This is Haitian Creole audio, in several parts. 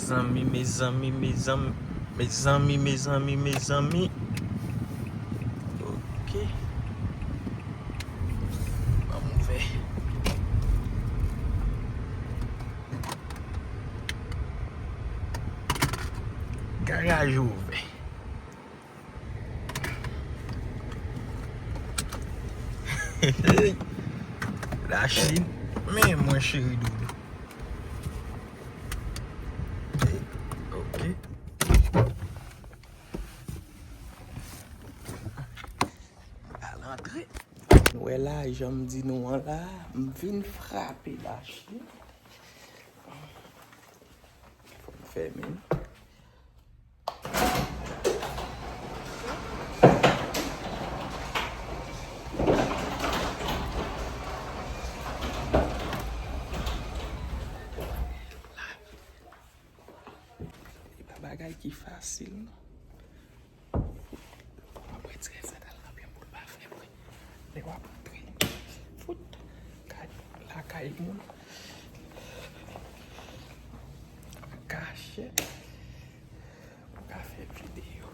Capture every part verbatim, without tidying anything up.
Mezanmi, mezanmi, mezanmi, mezanmi, mezanmi, mezanmi. Ok. Ban m ouvè. Garaj ouvè. Lachin, men mwen cheri doudou. Ok. Al antre. Nou wè la, jan m di nou an la, m vin frape lachin. Fò m fèmen. E pa bagay ki fasil, non. W ap retire sandal nan pye m pou l pa fè bri. Lè w ap antre, fout, kay, lakay moun, an kachèt, pou ka fè videyo.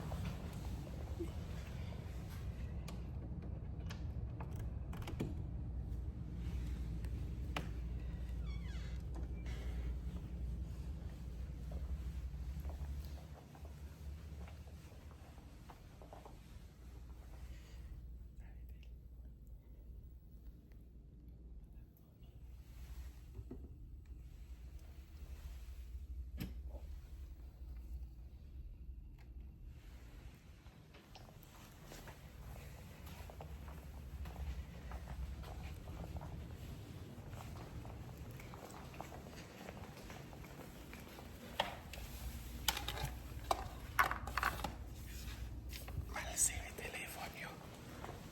M al sere telefòn yo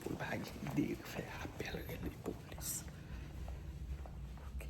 pou l pa gen ide fè apèl rele polis. Ok.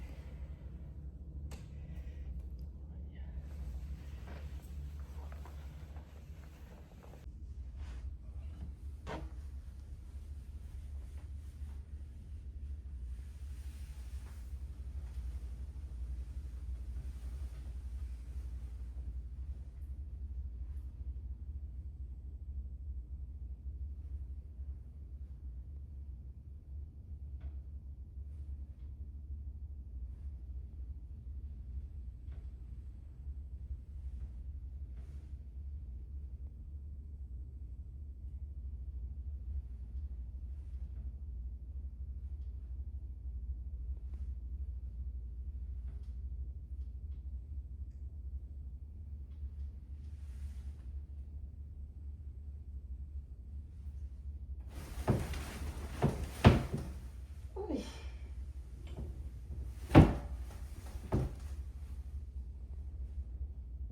Wi.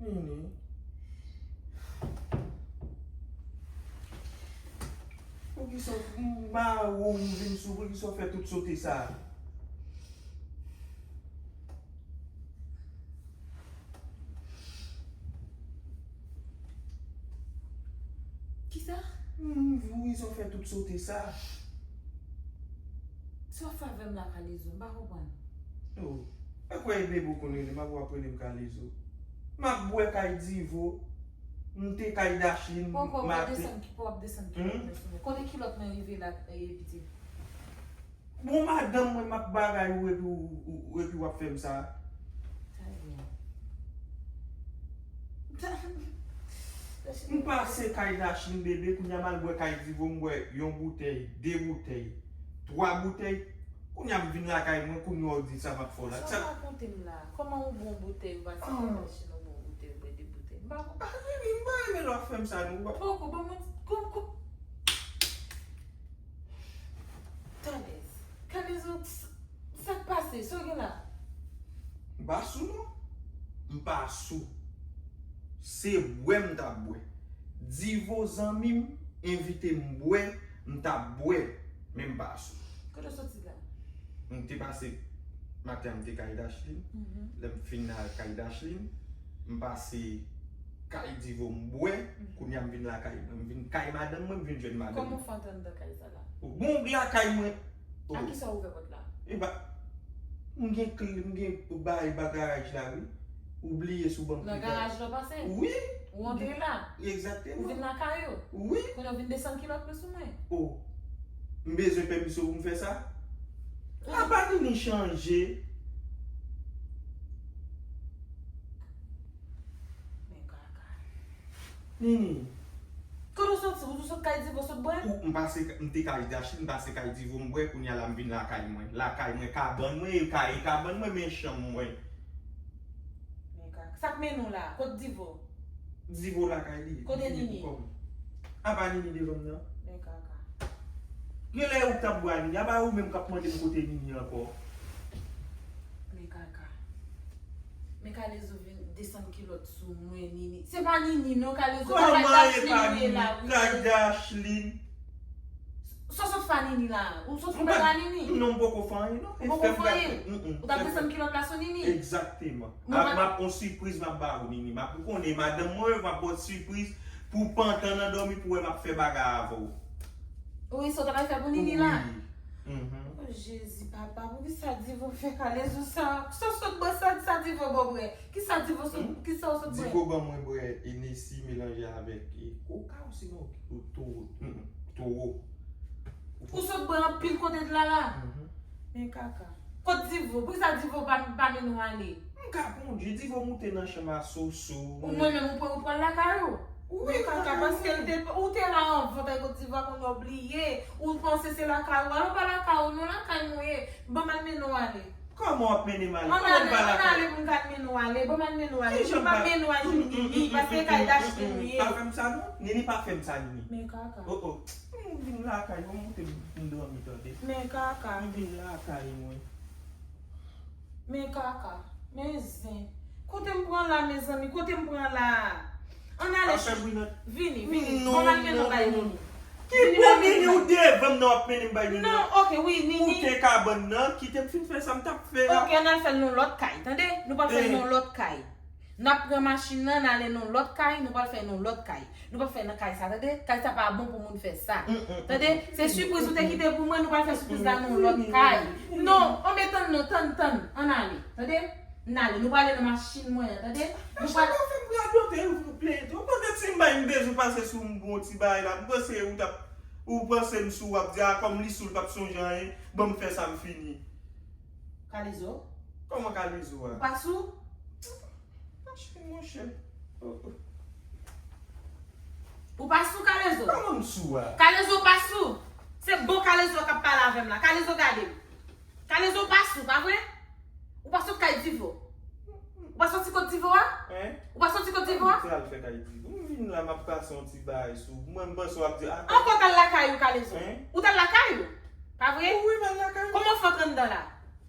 Nini. Poukisa w, m ba ou m vin sou, poukisa w fè tout sote sa? Kisa? M, m, poukisa w fè tout sote sa? Sa w fè avè m la, Kalezo? M pa konprann. Oh. E kwè e bebe w konn rele m, apre w ap rele m Kalezo. M ap bwè kay Divo. M te kay Dachlin maten. Poko, w ap desann ki, w ap desann kilòt mwen sou mwen. Kote kilòt mwen rive la, e, pitit? Bon, madanm mwen, m ap bagay ou epi w, ou, epi w ap fè m sa. Sa byen. M pase kay Dachlin bebe, kounye a m al bwè kay Divo, m bwè yon boutèy, de boutèy, twa boutèy. Kounye a m vin lakay mwen, kounye a w di sa m ap fè w la. Sa w rakonte m la? Kòman yon bon boutèy, ou pase kay Dachlin, yon bon boutèy, ou bwè de boutèy? M pa konprann. Ah, bebe, m pa renmen lè w ap fè m sa, non. Poko, ban mwen, kou, kou. Talèz. Kalezo, s-, sa k pase? Sa w gen la? M pa sou non. M pa sou. Se bwè m t ap bwè. Divo zanmi m envite m bwè, m t ap bwè, men m pa sou. Kote w soti la? M te pase maten an, m te kay Dachlin. Mhm. Lè m fin al kay Dachlin, m pase kay Divo, m bwè. Mhm. Kounye a m vin lakay mwen. M vin kay madanm mwen, m vin jwenn madanm mwen. Kòman w fè antre anndan kay sa la? Bon, lakay mwen. Oh. A kisa w ouvè pòt la? E ba, m gen kle, m gen bagay, ba garaj la, wi. Ou bliye sou bank. Nan garaj la pase? Wi. Ou antre la? Egzakteman. Ou vin lakay ou? Wi. Kounye a ou vin desann kilòt mwen sou mwen? O. M bezwen pèmisyon pou m fè sa? Apa Nini chanje? Men kaka. Nini. Kote w soti? Ou tou sot kay Divo sot bwè? Ou, m pase, m te kay Dachli, m pase kay Divo, m bwè, kounye a la m vin lakay mwen. Lakay mwen, kabann mwen, e kay, e kabann mwen, men chanm mwen. Men kaka. Sa k mennen w la? Kot Divo? Divo lakay li. Kote Nini? Apa Nini devan m nan? Men kaka. Genlè ou k t ap bwè a Nini. Apa ou menm k ap mande m kote Nini ankò? Men kaka. Men Kalezo vin desann kilòt sou mwen, Nini. Se pa Nini non, Kalezo. Kòman e pa Nini? Kay Dachli. Sa w sot fè a Nini la? Ou sot fè a Nini? Non, m poko fè anyen non. Ou poko fè anyen? Ou t ap desann kilòt la sou Nini? Egzakteman. M ap, m ap on sipriz m ap ba ou, Nini. M ap, ou konnen madanm mwen, m ap ba w sipriz pou w pantan nan dòmi pou w wè m ap fè bagay avè w. Wi, sa w ta pral fè pou Nini la? Wi. Mhm. O Jezi, papa, poukisa Divo fè Kalezo sa? Sa w sot bwè sa, sa Divo ba w bwè? Kisa Divo sot, kisa w sot bwè? Divo ban mwen bwè Enesi melanje avèk, e, koka ou sinon towo. Mm, mm, towo. Ou sot bwè anpil kote de la la? Mhm. Men kaka. Kot Divo? Poukisa Divo pa, pa mennen w ale? M ka kondui, Divo moute nan chanm a Soso. Ou mwen menm, ou pran, ou pran lakay ou? Wi, men kaka, paske l te, ou te la anvan, tankou Divo a konn ou bliye. Ou panse se lakay ou? Alò pa lakay ou non, lakay mwen ye. Ban m al mennen w ale. Kòman w ap mennen m ale? Ann ale, ann ale pou m ka mennen w ale. Ban m al mennen w ale. Kijan m pa mennen w al jwenn Nini, paske kay Dachli nou ye. Pa fè m sa non. Nini pa fè m sa, Nini. Men kaka. O, o. M vin lakay, ban m moute m dòmi, tande. Men kaka. M vin lakay mwen. Men kaka. Men zen. Kote m pran la, mezanmi? Kote m pran la? Ann ale. Vini, vini. Ban m al mennen w bay Nini. Ki bon Nini ou devan m nan w ap mennen m bay Nini? Non, ok, wi, Nini. Ou te kabann nan, kite m fin fè sa m t ap fè a. Ok, ann al fè l nan lòt kay, tande? Nou pral fè l nan lòt kay. N ap pran machin nan, n ale nan lòt kay, nou pral fè l nan lòt kay. Nou pap fè nan kay sa, tande? Kay sa pa bon pou moun fè sa. Tande? Se sipriz ou te kite pou mwen, nou pral fè sipriz la nan lòt kay. Non, ann metan non, tann, tann, ann ale, tande? N ale, nou prale nan machin mwen an, tande? Nou pral. Machin pa fè m radote, ou plede. Ou panse si m bay m bezwen pase sou m bon ti bagay la, m panse ou t ap, ou panse m sou w ap di, a, kòm li sou l p ap sonje anyen, ban m fè sa m fini. Kalezo? Kòman Kalezo a? Ou pa sou? Machin, monchè. Oh, oh. Ou pa sou Kalezo? Kòman m sou a? Kalezo pa sou. Se bon Kalezo k ap pale avè m la. Kalezo gade m. Kalezo pa sou, pa vre? Ou pa sot kay Divo? Ou pa soti kot Divo a? Hein? Ou pa soti kot Divo a? Mwen te al fè kay Divo. M vin la, m ap pase yon ti bagay sou. Mwen, m panse w ap di, a. Ankò t al lakay ou, Kalezo? Hein? Ou t al lakay ou? Pa vre? Wi, m al lakay ou. Kòman w fè antre anndan la?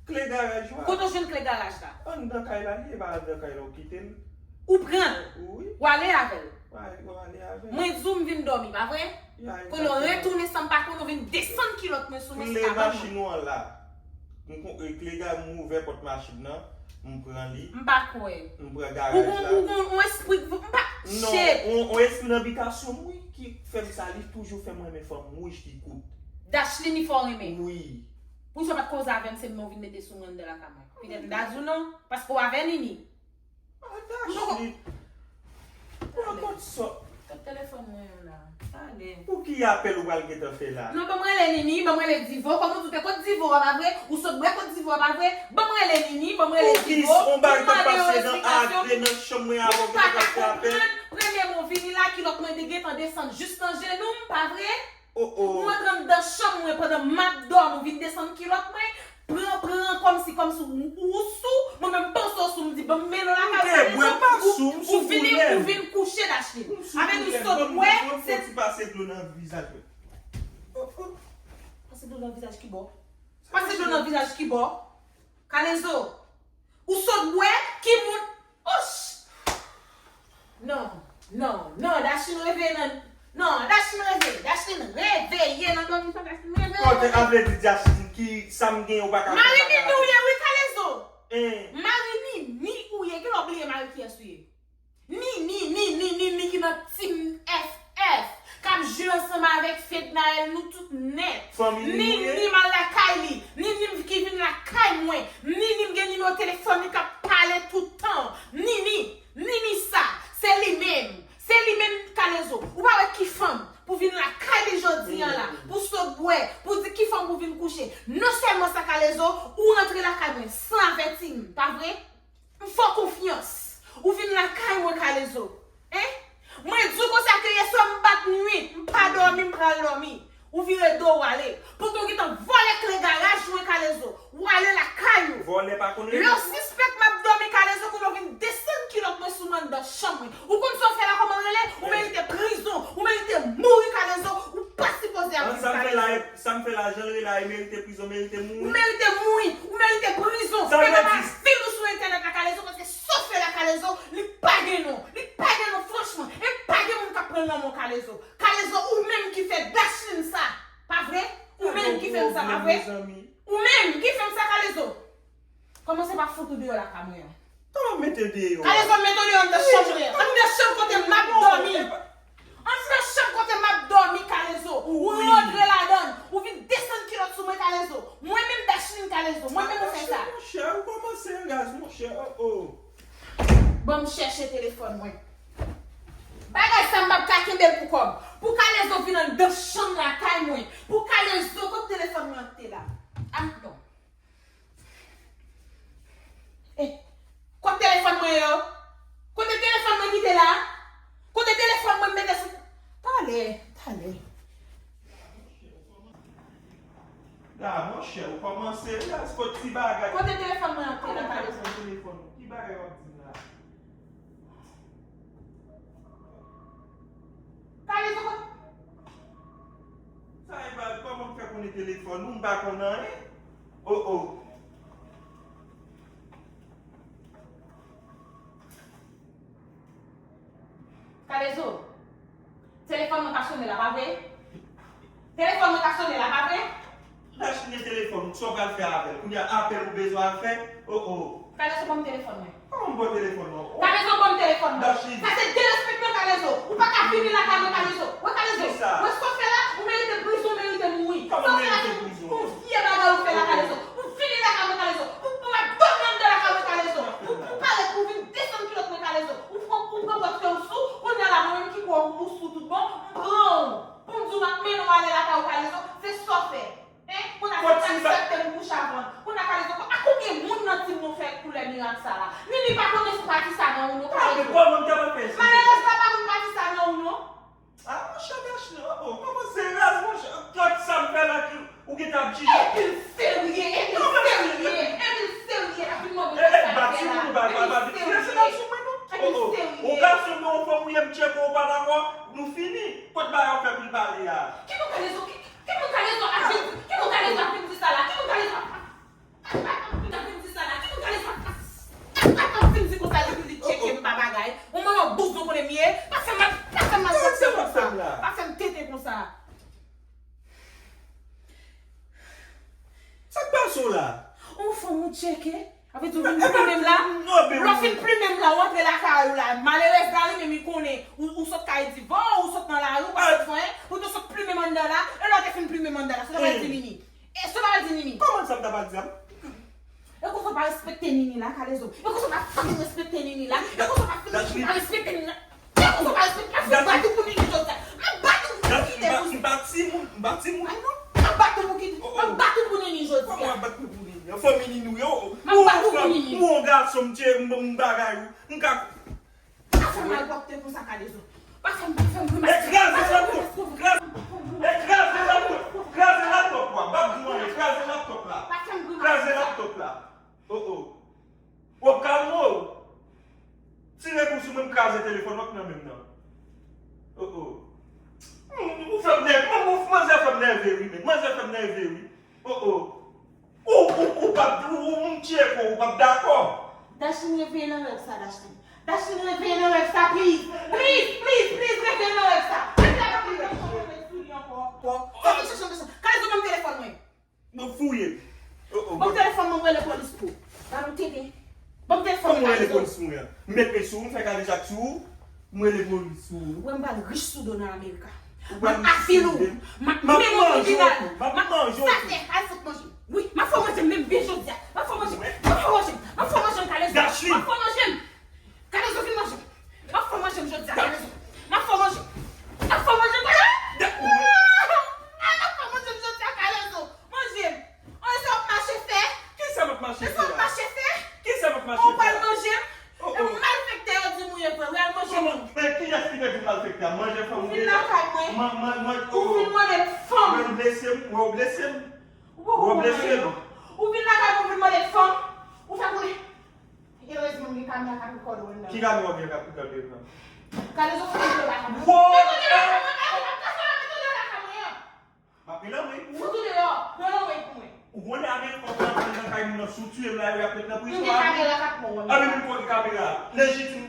Kle garaj la. Kote w jwenn kle garaj la? Anndan kay la li ye, pa anndan kay la w kite l. Ou pran l? Wi. W ale avè l? W ale, w ale avè l. Mwen di w m vin dòmi, pa vre? Kounye a w retounen san m pa konnen, w vin desann kilòt mwen sou mwen, se kabann mwen. Kle machin ou an la. M kon, e, kle ga-, m ouvè pòt machin nan, m pran li. M pa kwè. M pran garaj la. Ou gon, ou gon, ou espri, m pa, shit. Non, on, on espri nan bitasyon m, wi, ki fè m sa, li toujou fè m renmen fanm wouj ki kout. Dachline fè w renmen? Wi. Poukisa w pa t koze avè m, se mwen w vin mete sou mwen anndan lakay mwen? Petèt m ta di w non, paske w avè Nini. Ah, Dachline. Pran kòd sòt. Kot telefòn mwen an la? Talè. Pou ki apèl ou pral gentan fè la? Non, ban m rele Nini, ban m rele Divo. Kòman w di w te kot Divo a, pa vre? Ou sot bwè kot Divo a, pa vre? Ban m rele Nini, ban m rele Divo. Pou ki on bagay k ap pase nan, a, nan chanm mwen avè w ki te pral fè apèl? Premye mwen vini la, kilòt mwen te gentan desann jis nan jenou m, pa vre? Oh, oh. Ou antre anndan chanm mwen pandan m ap dòmi, ou vin desann kilòt mwen, pran, pran, kòmsi, kòmsi ou, ou sou, mwen menm m panse w sou, m di, ban m mennen w lakay ou, ou vini, ou vin kouche, Dachline. Avè nou sot bwè, se ti pase dlo nan vizaj mwen. Oh, oh. Pase dlo nan vizaj ki bò? Pase dlo nan vizaj ki bò? Kalezo. Ou sot bwè? Ki moun? Ouch! Non, non, non, Dachline reveye nan, non, Dachline reveye, Dachline reveye nan dòmi sa, Dachline reveye. Kote a vle di Dachline ki sa m gen ou pa ka fè bagay avè l. Mari Nini ou ye wi, Kalezo. Mari Nini ou ye, kilè w bliye mari kiyès ou ye? Nini, Nini, Nini, Nini ki nan Team F F, k ap jwe ansanm avèk Fednaelle, nou tout nèt. Fanmi Nini ou ye? Nini m al lakay li, Nini m ki vin lakay mwen, Nini m gen nimewo telefòn li k ap pa Ale tout tan. Nini, Nini sa, se li menm. Se li menm Kalezo. Ou pa wè ki fanm pou vin lakay li jodi an la, pou sot bwè, pou di ki fanm pou vin kouche. Non sèlman sa Kalezo, ou rantre lakay mwen san avèti m, pa vre? M fè w konfyans. Ou vin lakay mwen Kalezo. Hein? Mwen di w konsa ke yèswa m bat nwit, m pa dòmi, m pral dòmi. Ou vire do w ale. Pandan w gentan vòlè kle garaj mwen Kalezo. Ou ale lakay ou. Vòlè pa konn rete. Lè w sispèk m ap dòmi Kalezo, kounye a w vin desann kilòt mwen sou mwen anndan chanm mwen. Ou konn sa w fè la kòman l rele? Ou merite prizon. Ou merite mouri Kalezo. Ou pa sipoze ap viv Kalezo. Sa m fè la, sa m fè la, jan l rele a, e merite prizon, merite mouri. Ou merite mouri. Ou merite prizon. Sa m fè di. E pa vil ou sou entènèt la Kalezo, paske sa w fè la Kalezo, li pa gen non. Li pa gen non, franchman. E pa gen moun k ap pran lanmò Kalezo. Kalezo, ou menm ki fè Dachlin sa, pa vre? Ou menm ki fè m sa, pa vre? Ou menm ki fè m sa, Kalezo. Kòmanse pa fout ou deyò lakay mwen an. Kòman mete w deyò? Kalezo, m mete w deyò anndan chanm mwen an. Anndan chanm kote m ap dòmi. Anndan chanm kote m ap dòmi, Kalezo. Ou rantre ladan l. Ou vin desann kilòt sou mwen, Kalezo. Mwen menm Dachlin, Kalezo. Mwen menm ou fè sa. Monchè, ou kòmanse raz, monchè. Oh, oh. Ban m chèche telefòn mwen. Bagay sa m p ap ka kenbe l pou kòb. Pou Kalezo vin anndan chanm lakay mwen. Pou Kalezo, kot telefòn mwen an te la? Ah, non. Eh, kot telefòn mwen yo? Kote telefòn mwen ki te la? Kote telefòn mwen m mete sou? Talè, talè. La, monchè, ou kòmanse raz kot ti bagay. Kote telefòn mwen an te la, Kalezo? Telefòn ou. Ki bagay w ap di m la? Kalezo, kot? Sa e ba, kòman m fè konnen telefòn ou? M pa konn anyen. Oh, oh. Kalezo, telefòn mwen ka sonnen la, pa vre? Telefòn mwen ka sonnen la, pa vre? Dachlin, telefòn ou, sa w pral fè avè l? Kounye a, apèl ou bezwen al fè? Oh, oh. Kalezo, ban m telefòn mwen. Kòman m ba w telefòn nan? Kalezo, ban m telefòn mwen. Dachlin. Sa se derespektan, Kalezo. Ou pa ka vini lakay mwen, Kalezo. Wè, Kalezo. Kisa? Wè sa w fè la, ou merite prizon, ou merite mouri. Kòman m merite prizon? Sa w fè la, se yon vye bagay ou fè la, Kalezo. Ou vini lakay mwen, Kalezo. Ou, ou ap dòmi anndan lakay mwen, Kalezo. Ou, ou parèt pou vin desann kilòt mwen, Kalezo. Ou pran, ou pran pòt ke w sou, kounye a la, mwen menm ki kwè w sou tout bon, m pran w. Pou m di w m ap mennen w ale lakay ou, Kalezo, se sa w fè. Hein? Kounye a, si w t aksepte m kouche avè w. Kounye a, Kalezo, a konbyen moun nan tim nou fè koulè mirak sa la? Nini pa konnen sou pati sa nan ou non, Kalezo. Malerèz la pa konn pati sa nan ou non. Ah, monchè, Dachlin, oh, oh, kòmanse raz, monchè. Gad sa m fè la ki ou gentan ap jije. Epi l serye, epi l serye, epi l serye, l ap vin mande w sa l fè la. E, e, bat timoun ou pa, pa, pa, pa, tire se nan sou mwen non. Epi l serye. Oh, oh. Ou gason, men yon fanm ou ye, m tcheke w pa dakò, nou fini. Kot bagay ou fè pou l pale a? Ki moun Kalezo, ki, ki, ki moun Kalezo ap vin, ki moun Kalezo ap vin di sa la? Ki moun Kalezo ap, ap, ap, ap, ap vin di sa la? Ki moun Kalezo ap, ap, ap, ap vin di konsa li, li tcheke m pa bagay? Yon manman bouzou konnen m ye. Pa fè m, pa fè m maltwòpte konsa. Pa fè m tete konsa. Sa k pase w la? Yon fanm ou tcheke? Sa vle di ou vin plimen m la? Lè w fin plimen m la, ou antre lakay ou la. Malerèz la, li menm, li konnen. Ou, ou sot kay divan, ou sot nan lari, ou pa sot fè anyen. Ou te sot plimen m anndan la. E lè w te fin plimen m anndan la, sa w t ap di Nini? E sa w t ap di Nini? Kòman sa m t ap di a? E konsa w pa respekte Nini la, Kalezo? E konsa w pa fin respekte Nini la? E konsa w pa fin respekte Nini la? Kòman sa w pa respekte? M ap fin bat ou pou Nini jodi a. M ap bat ou pou Nini jodi a. M ap bat ou pou Nini jodi a. Kòman w ap bat mwen pou Nini? An fanmi Nini ou ye? M ap bat ou pou Nini. Ou yon gason, m tcheke m, m bagay ou. M ka. Pa fè m malpwòpte konsa, Kalezo. Pa fè m, pa fè m grimas. E kraze laptòp. Kraze, e kraze laptòp. Kraze laptòp la. M ap di w anyen. Kraze laptòp la. Pa fè m grimas. Kraze laptòp la. Oh, oh. W ap kalme w. Tire kou sou mwen, m kraze telefòn w ak nan men m nan. Oh, oh. Hmm, ou fè m nève, ou, ou, manzè fè m nève wi, men. Manzè fè m nève wi. Oh, oh. Ou, ou, ou p ap, ou, ou, m tcheke w, ou p ap dakò. Dachlin, reveye nan rèv sa, Dachlin. Dachlin, reveye nan rèv sa, please. Please, please, please, reveye nan rèv sa. Reveye nan rèv sa, reveye sou li ankò. Fò m chèche m bezwen. Kalezo, ban m telefòn mwen. Mwen fouye. Oh, oh, ban m telefòn mwen, mwen rele polis pou ou. Ba nou tete. Ban m telefòn mwen, Kalezo. Kòman w rele polis pou mwen? M met men sou ou, m fè kadejak sou ou, m rele polis pou ou. Ou wè m pral rich sou do nan Amerika. M ap avili w. M ap mennen w tribinal. M ap manje w tou. Sa fè, al fout manje. Wi, m ap fè w manje menm byen jodi a. M ap fè w manje. M ap fè w manje. M ap fè w manje, Kalezo. Dashlin! M ap fè w manje m! Kalezo, vin manje m! M ap fè w manje m jodi a, Kalezo! M ap fè w manje m! M ap fè w manje m, Kalezo! M ap fè w manje m jodi a, Kalezo! Manje m! An, sa w ap mache fè? Kisa m ap mache fè la? Sa w ap mache fè? Kisa m ap mache fè la? Ou pral manje m? Oh, oh. Malfektè yo di m ou ye vre wi, al manje moun. Men kiyès ki te di m malfektè a? Manje fanm ou ye? Ou vin lakay mwen. Man, man, man, oh. Ou vin mande m fanm. Men w blese m, wè w blese m. Ou poko konprann anyen non. Ou vin lakay mwen, ou vin mande m fanm. Ou fè konnen. Erezman m gen kamera k ap rekòde w anndan. Ki kamera w gen k ap rekòde w anndan? Kalezo, fout ou deyò lakay mwen. Fout ou deyò lakay mwen, Kalezo, m ap kase w, fout ou deyò lakay mwen an. M ap rele anmwey pou ou. Fout ou deyò, rele anmwey pou mwen. Ou konnen ameriken ap pran nan kay moun nan, si w tiye m la, y ap met nan prizon. M gen kamera k ap pran w anndan. Anben menm pou ki kamera a? Lejitim.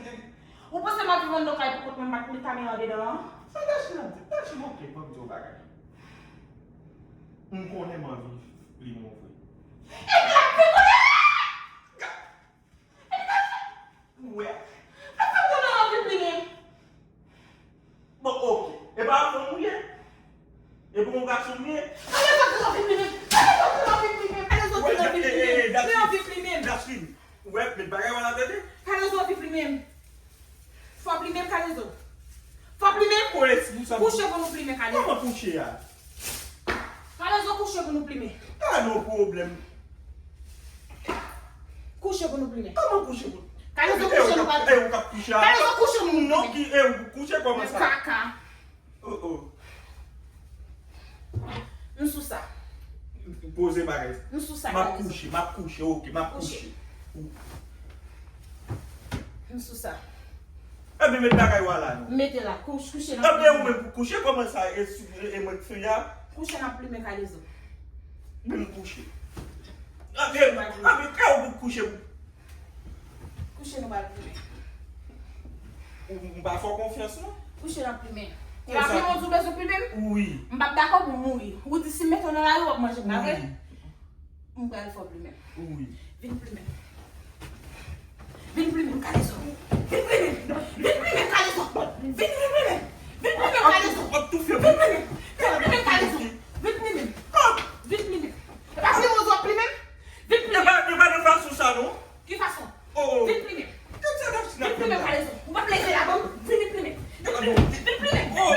Ou panse m ap viv anndan kay pou kont mwen, m ap met kamera andedan an? Sa Dashlin ap di? Dashlin, oke, ban m di w yon bagay. M konnen m anvi plimen w vre. Epi l ap pi konnen! Ou wè? Sa fè m konnen w anvi plimen m. Bon, oke. E pa fanm ou ye? E pa yon gason m ye? Kalezo di w anvi plimen m. Kalezo di w anvi plimen m. Kalezo di w anvi plimen m. Li anvi plimen m. Dashlin, ou wè, met bagay w a la tande. Kalezo anvi plimen m. Fò w plimen m, Kalezo. Fò w plimen m. Kouche pou nou plimen, Kalezo. Kòman kouche a? Kalezo, kouche pou nou plimen. Pa gen pwoblèm. Kouche pou nou plimen. Kòman kouche pou nou? Kalezo, kouche nou pral. E ou k ap kouche a? Kalezo, kouche nou. Non, ki e ou kouche kòman sa? Kaka. Oh, oh. M sou sa. Poze bagay. M sou sa, Kalezo. M ap kouche, m ap kouche, oke, m ap kouche. M sou sa. Ebyen, met bagay w a la, non. Mete la, kouche, kouche nan. Ebyen, ou menm pou kouche, kòman sa, e sou, e mwen k fè a? Kouche nan plimen, Kalezo. Menm kouche. Ebyen, ebyen, kè ou pou kouche pou. Kouche nou pral plimen. Ou, m pa fè w konfyans, non. Kouche nan plimen. E pa plimen w di w bezwen plimen m? Wi. M p ap dakò pou w mouri. Ou di si m mete w nan lari, w ap manje m, pa vre? Wi. M pral fè w plimen. Wi. Vin plimen. Vin plimen, Kalezo. Vin plimen. Vin plimen, Kalezo. Vin, vin plimen. Vin plimen, Kalezo. W ap toufe m. Vin plimen. Vin plimen, Kalezo. Vin plimen. Vin plimen. E pa plimen w di w ap plimen m? Vin plimen. E pa, e pa nan fason sa, non. Ki fason? Oh, oh. Vin plimen. Gad sa Dashlin ap fè m la. Vin plimen, Kalezo. Ou p ap leve la, bon? Vin plimen. Vin plimen. Vin plimen. Oh.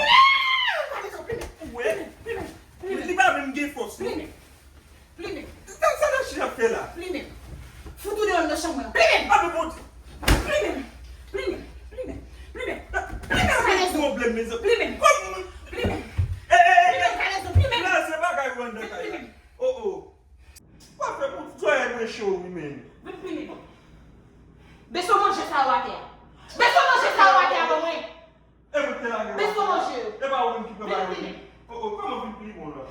Kalezo, plimen. Ou wè? Plimen. Plimen. Li pa menm gen fòs, non. Plimen. Plimen. Sa, sa Dashlin ap fè la? Plimen. Fout ou deyò nan chanm mwen. Plimen! Ah, men bon. Plimen! Plimen! Plimen! Plimen! Plimen, Kalezo! Pwoblèm, mezanmi. Plimen! Kòm. Plimen! Eh, eh, eh, plimen, Kalezo! Plimen! Kraze bagay ou anndan kay la. Plimen! Oh, oh. W ap fè pou zòrèy mwen cho, wi, men. Vin plimen. Bese manje sa yo atè a. Bese manje sa yo atè a ban mwen. E mwen ki te lage w atè a. Bese manje yo. E pa ou menm ki pran bagay yo. Vin plimen. Oh, oh, kòman vin plimen w la?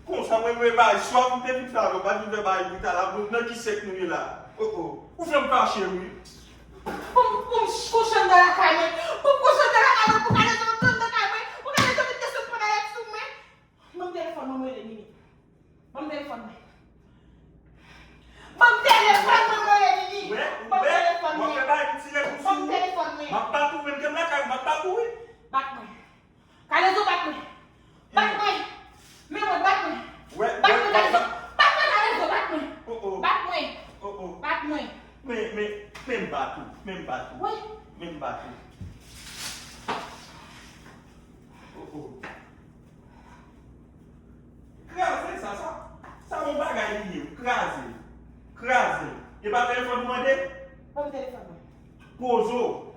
Konsa, mwen, mwen, bay, swa m te vin fè avè w, pa t vin fè bagay brita la, bon, nan ki sèk nou ye la? Oh, oh. Ou fè m fache, wi. Pou m, pou m kouche anndan lakay mwen. Pou m kouche anndan lakay mwen, pou Kalezo antre anndan kay mwen, pou Kalezo vin desann pran bagay sou mwen. Ban m telefòn mwen, mwen rele Nini. Ban m telefòn mwen. Ban m telefòn mwen, mwen rele Nini. Ban m telefòn mwen. W ap fè bagay pou tire kou sou ou. Ban m telefòn mwen. M ap bat ou, menm ke m lakay ou, m ap bat ou, wi. Bat mwen. Kalezo, bat mwen. Bat mwen. Men mwen, bat mwen. Bat mwen, Kalezo. Bat mwen, Kalezo, bat mwen. Oh, oh. Bat mwen. Oh, oh. Bat mwen. Men, men, men m bat ou. Men m bat ou. Wi. Men m bat ou. Oh, oh. Kraze sa, sa, sa yon bagay li ye, wi. Kraze l. Kraze l. E pa telefòn ou mande? Ban m telefòn mwen. Poze w.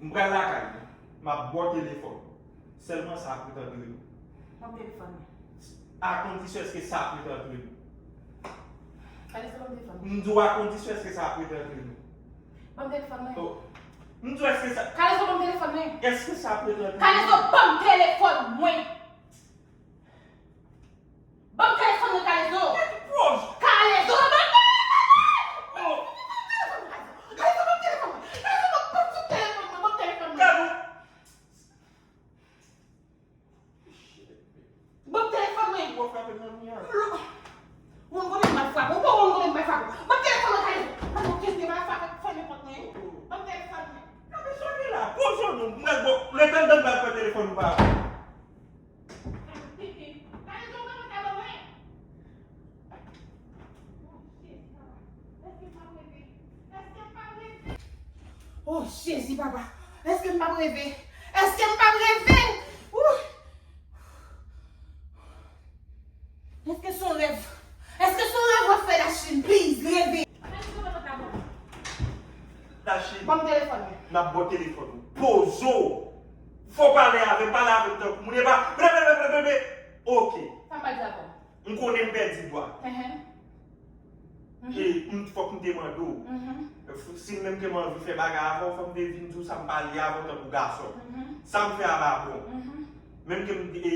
M pral lakay mwen. M ap ba w telefòn. Sèlman sa ap ret antre nou. Ban m telefòn mwen. A kondisyon èske sa ap ret antre nou. Kalezo, ban m telefòn mwen. M di w a kondisyon èske sa ap ret antre nou. Ban m telefòn mwen. Oh. M di w èske sa. Kalezo, ban m telefòn mwen. Èske sa ap ret antre nou? Kalezo, ban m telefòn mwen. Ban m telefòn mwen, Kalezo. Kalezo, ban m telefòn mwen! Oh. Kalezo, ban m telefòn mwen! Kalezo, ban m telefòn mwen! Kalezo, ban m telefòn mwen! Ban m telefòn mwen! Ou konn konbyen m ap frape w? Ban m telefòn mwen, Kalezo! Ban m telefòn mwen, Kalezo! Ban m telefòn mwen! Nan bezwen de la. Poze w non. Nèg bon, rete anndan m pral pran telefòn ou pa. Kalezo, ou pa mete a ban mwen. Oh, Jezi, papa. Èske m ap rete? Èske m p ap reve? Èske m p ap reve? Ooh! Èske se yon rèv? Èske se yon rèv w ap fè, Dachine? Please, reve! Dachine, ban m telefòn mwen. N ap ba w telefòn ou. Poze w. Fò w pale avè m, pale avè m tankou moun. E pa bebe, bebe, bebe. Ok. Sa m pral di avè w? M konnen m pèdi dwa. Ehe. E m, fòk m te mande w. Mhm. F- Si menm ke m anvi fè bagay avè w, fòk m te vin di w sa m pale avè w tankou gason. Mhm. Sa m fè a pa bon. Mhm. Menm ke m e,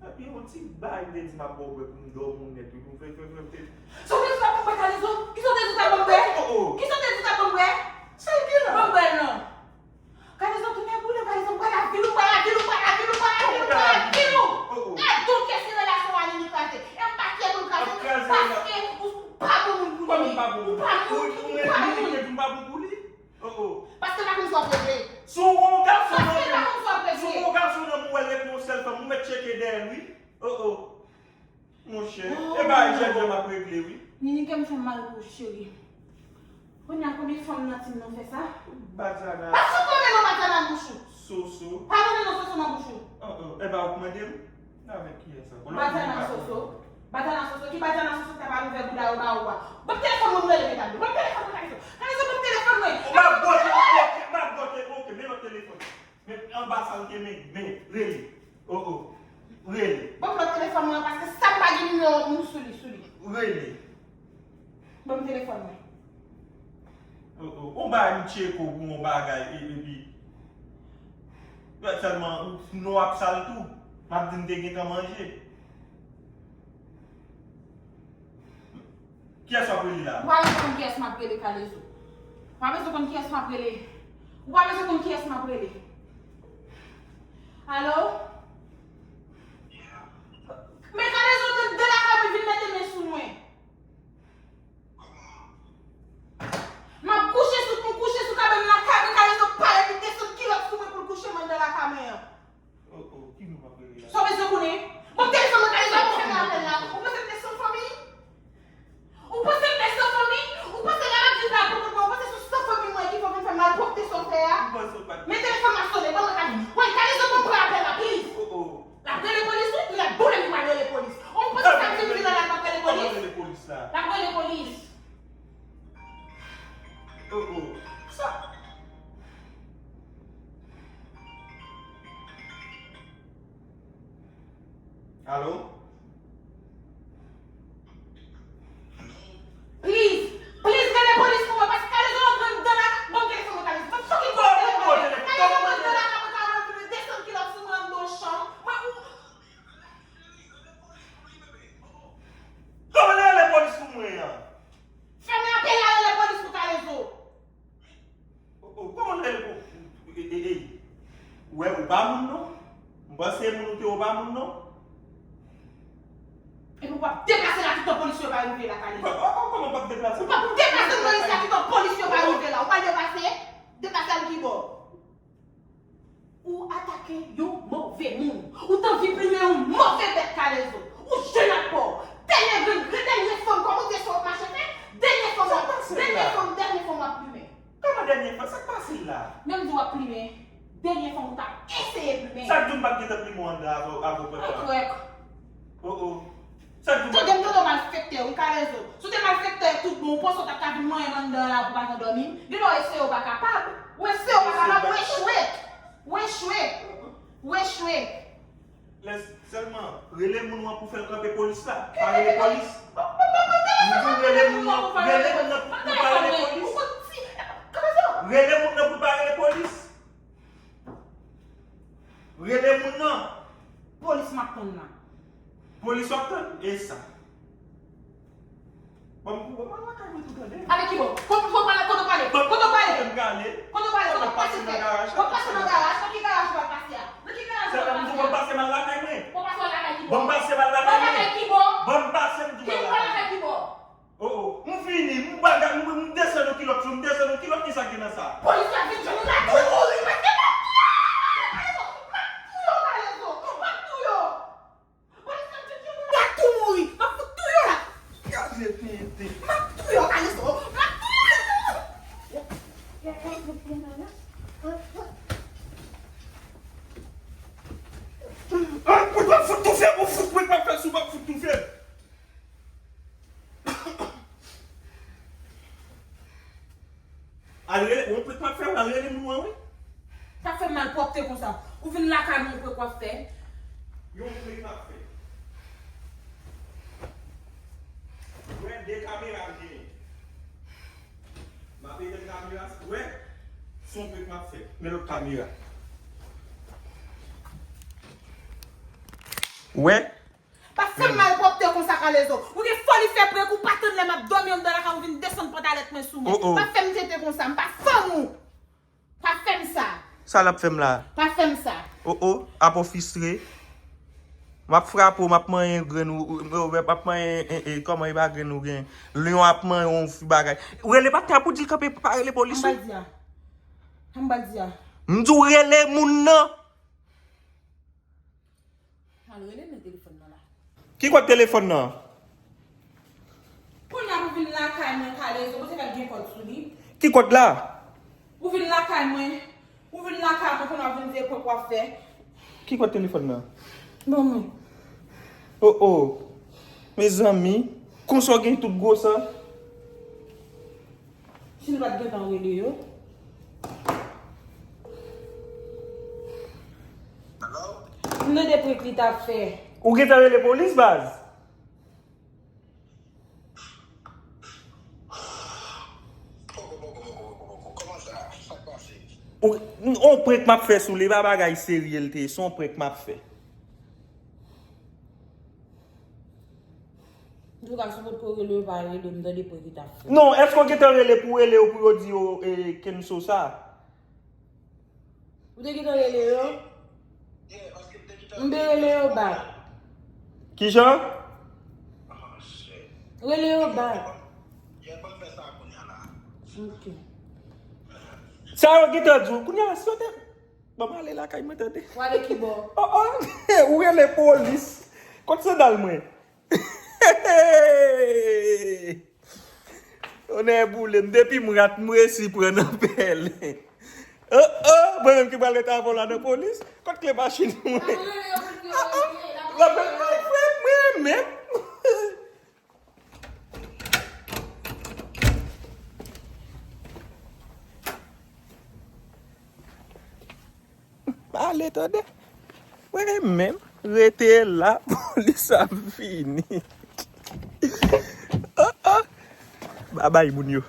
epi yon ti bagay m te di m ap ba w bwè pou m dòmi w nèt wi, pou m fè, fè, fè, fè. Sa w te di w t ap ban m bwè, Kalezo? Kisa w te di w t ap ban m bwè? Oh, oh. Kisa w te di w t ap ban m bwè? Sa l gen la? Ban m bwè non. Kalezo tounen boule, Kalezo m pral lavil ou, m pral lavil ou, m pral lavil ou, m pral lavil ou, m pral lavil ou. Oh, oh. Gad yon kès relasyon an li kraze. E m pa kè pou l kraze, paske ou pa bon moun pou li. Kòman m pa bon moun? Ou pa moun, ou pa moun. Ou, ou, ou, ou pa bon pou li? Oh, oh. Paske l pa konn sa w ap regle. Si w wè yon gason nan men, si w wè yon gason nan men, ou wè l ret nan yon sèl fanm, ou mèt tcheke dèyè l wi. Oh, oh. Monchè, e bagay jènjan m ap regle wi. Nini, kè m fè m mal pou ou, cheri. Kounye a, konbyen fanm nan tim nan fè sa? Batana. Pa sot nan men non, batana nan bouch ou. Soso. Pa nan men non, soso nan bouch ou. An, an, e pa ou k mande m? Avèk kiyès ankò? Batana soso. Batana soso. Ki batana soso ki ta pral ouvè bouda yo ba ou a? Ban m telefòn mwen, m rele medam yo. Ban m telefòn mwen, Kalezo. Kalezo, ban m telefòn mwen. M ap bote, ok, m ap bote, ok, men lòt telefòn. Men anba sa l te men, men, rele. Oh, oh. Rele. Ban m lòt telefòn mwen an, paske sa m pa gen nimewo moun sou li, sou li. Rele. Ban m telefòn mwen. Oh, oh. Ou bay m tcheko pou yon bagay, e, epi. Sèlman, non ap sal tou. M ap di m te gentan manje. Kiyès w ap rele la? Ou pa bezwen konn kiyès m ap rele, Kalezo. Ou pa bezwen konn kiyès m ap rele. Ou pa bezwen konn kiyès m ap rele. Alo? Men Kalezo, de, de lakay mwen vin mete men sou mwen. M ap kouche sou, m kouche sou kabann lakay mwen, Kalezo pale, li desann kilòt sou mwen pou l kouche m anndan lakay mwen an. Oh, oh, ki moun w ap rele la? Sa w bezwen konnen? Ban m telefòn mwen, Kalezo, ou panse m nan apèl la? Ou panse m te san fanmi? Ou panse m te san fanmi? Ou panse lè m ap di sa pou kont mwen, ou panse se san fanmi mwen ki fè w vin fè malpwòpte sa w fè a? Men telefòn nan sonnen, ban mwen Kalezo. Woy, Kalezo, ban m pran apèl la, please. Oh, oh. L ap rele polis wi, li ap boule m, li pral rele polis. Ou panse sa m fin di la, l ap rele polis? Kòman rele polis la? L ap rele polis. Oh, oh. Sa. Alo? Please, please, rele polis pou mwen, paske Kalezo rantre anndan la, ban m telefòn mwen, Kalezo. Ban m fucking telefòn mwen. Kalezo rantre anndan la, mwen ka rantre desann kilòt sou mwen anndan yon chanm. Mwen, ou, Kòman l rele polis pou mwen an? Fèmen apèl la, rele polis pou Kalezo. Oh, oh, kòman l rele pou, e, e, e. Ou wè, ou pa moun non. M panse moun ou te, ou pa moun non. Epi w p ap deplase la toutan polis yo pa rive la, Kalezo. Oh, oh, kòman w p ap deplase? Ou p ap deplase nan isi la toutan polis yo pa rive la. Ou pa deplase? Deplase al kibò? Ou atake yon move moun. Ou t anvi plimen yon move bèt, Kalezo. Ou jwenn ak pa w. Dènye grenn, dènye fanm, kòman w te sot mache fè? Dènye fanm w ap, dènye fanm, dènye fanm w ap plimen. Kòman dènye fanm? Sa k pase l la? Menm di w ap plimen, dènye fanm ou t ap eseye plimen. Sa k di w m pa t gentan plimen w anndan avè w, avè w pran tan? Ankrèk. Oh, oh. Sa k di w pa t... Tande m, tande w malfektè, wi, Kalezo. Si w te malfektè tout bon, ou panse w t ap ka vin manyen m anndan la pou w pa t endòmi m? Gen lè w eseye, w pa kapab. Ou eseye, w pa kapab, ou echwe. Ou echwe. Ou echwe. Lè sèlman, rele moun ou an pou fè l kanpe polis la. Pa rele polis. M di w rele moun nan, rele moun nan pou pa rele polis. Rele moun nan pou pa rele polis. Rele moun nan. Polis m ap tann la. Polis w ap tann? E sa. Ban m pou, ban m al lakay mwen tou, tande. Ale kibò? Kote, kote w pale? Kote w pale? Kote w pale? Kote m prale? Kote w pale? Kote w pase nan garaj? Kote w pase nan garaj? Nan ki garaj ou pral pase a? Nan ki garaj ou pral pase a? Ban m pase m al lakay mwen. Ban m pase al lakay kibò? Ban m pase m al lakay mwen. Ban m pase m di m al lakay mwen. Ki ou pral lakay kibò? Oh, oh. M vini, m bagay, m, m desann yon kilòt sou, m desann yon kilòt, kisa gen nan sa? Polis la vin jwenn ou la, tou mouri, mwen se m ap touye w! M ap touye w, Kalezo! M ap touye w! Polis la vin jwenn ou la, tou mouri! M ap fout touye w la! Gade tenten. M ap touye w, Kalezo! M ap touye w! Ah, ou t ap fout toufe m, ou fout mwen k ap fè sou m, ap fout toufe m. Al rele, yon prank m ap fè, al rele moun an, wi. Pa fè malpwòpte konsa. Ou vin lakay mwen, yon prank w ap fè. Yon prank m ap fè. Wè, de kamera m genyen. M ap etenn kamera, wè, se yon prank m ap fè. Men lòt kamera. Wè. Pa fè m malpwòpte konsa, Kalezo. Ou gen foli fè prank, ou pa tann lè m ap dòmi anndan lakay, ou vin desann pantalèt mwen sou mwen. Oh, oh. Pa fè m jete konsa, m pa fanm ou. Pa fè m sa. Sa l ap fè m la? Pa fè m sa. Oh, oh, ap ofistre. M ap frape w, m ap manyen grenn ou, ou, ou, m ap manyen, e, e, kòman e pa grenn ou gen? Lyon ap manyen w, fi bagay. Ou rele pa ta pou di l kanpe, pa rele polis, wi. Ann ba l di a. Ann ba l di a. M di w rele moun nan. Al rele men telefòn nan la. Ki kòd telefòn nan? Kounye a pou vin lakay mwen, Kalezo, ou te fè gen kòd sou li. Ki kòd la? Ou vin lakay mwen, ou vin lakay mwen, kounye a ou vin di e prank w ap fè. Ki kòd telefòn nan? Ban mwen. Oh, oh. Mezanmi, konsa w gen tout gwo sa? Si l pa t gentan rele yo. M tande prank li t ap fè. Ou gentan rele polis, baz? Ou, on prank m ap fè sou li, pa bagay serye l te ye, se on prank m ap fè. Antouka, si w potko rele yo, pa rele, m tande prank li t ap fè. Non, èske w gentan rele pou rele yo, pou yo di yo, e, kenso sa? Ou te gentan rele yo? M te rele yo bak. Kijan? Rele yo bak. Ok. Sa yo gentan di w, kounye a, si yo te Ban m ale lakay mwen, tande. W ale ki bò? Oh, oh. Ou rele polis. Kot sandal mwen? Onè boule m. Depi m rat, m resi pran nan pèlen. Oh, oh. Mwen menm ki pral rete avè w la nan polis. Kot kle machin mwen? Oh, oh. L ap rele frè mwen menm. Ale, tande. Mwen menm, rete la, polis ap vini. Oh, oh. Babay, moun yo.